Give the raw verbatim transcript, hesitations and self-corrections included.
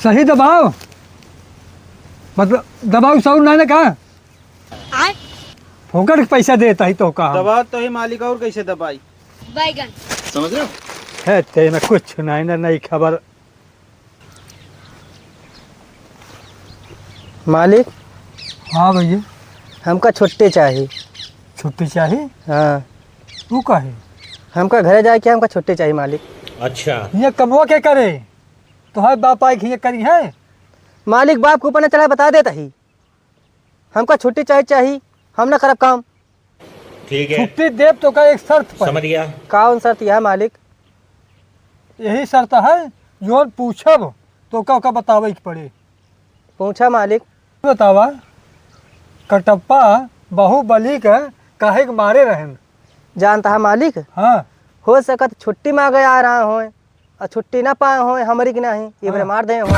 सही दबाव, मतलब दबाव सौ ना ना का? आय। फोकट के पैसा देता ही तो का हम? दबाव तो ही मालिक, और कैसे दबाई? बैगन। समझ रहे हो? है ते में कुछ नहीं ना, नहीं खबर। मालिक। हाँ भैया। हमका छुट्टी चाही। छुट्टी चाही? हाँ। तू काहे? हमका घरे जाए के, हमका छुट्टी चाही मालिक। अच्छा। ये कमवा के करे? तोहरे बाप आए के ये करी है? मालिक बाप के ऊपर न चढ़ा बता देता ही। हमका छुट्टी चाही, चाही, हम ना करब काम। ठीक है। छुट्टी देब तो का एक शर्त पर। समझ गया। कौन शर्त है मालिक? यही शर्त है, जोन पूछब तो का, का बतावे के पड़े। पूछा मालिक। बतावा, कटप्पा बाहुबली के काहे के मारे रहन? जानता है मालिक? हाँ। हो सकत छुट्टी मांगे आ रहा होए, और छुट्टी ना पाए होए, हमरी की नहीं, ये बरे हाँ। मार दे होए।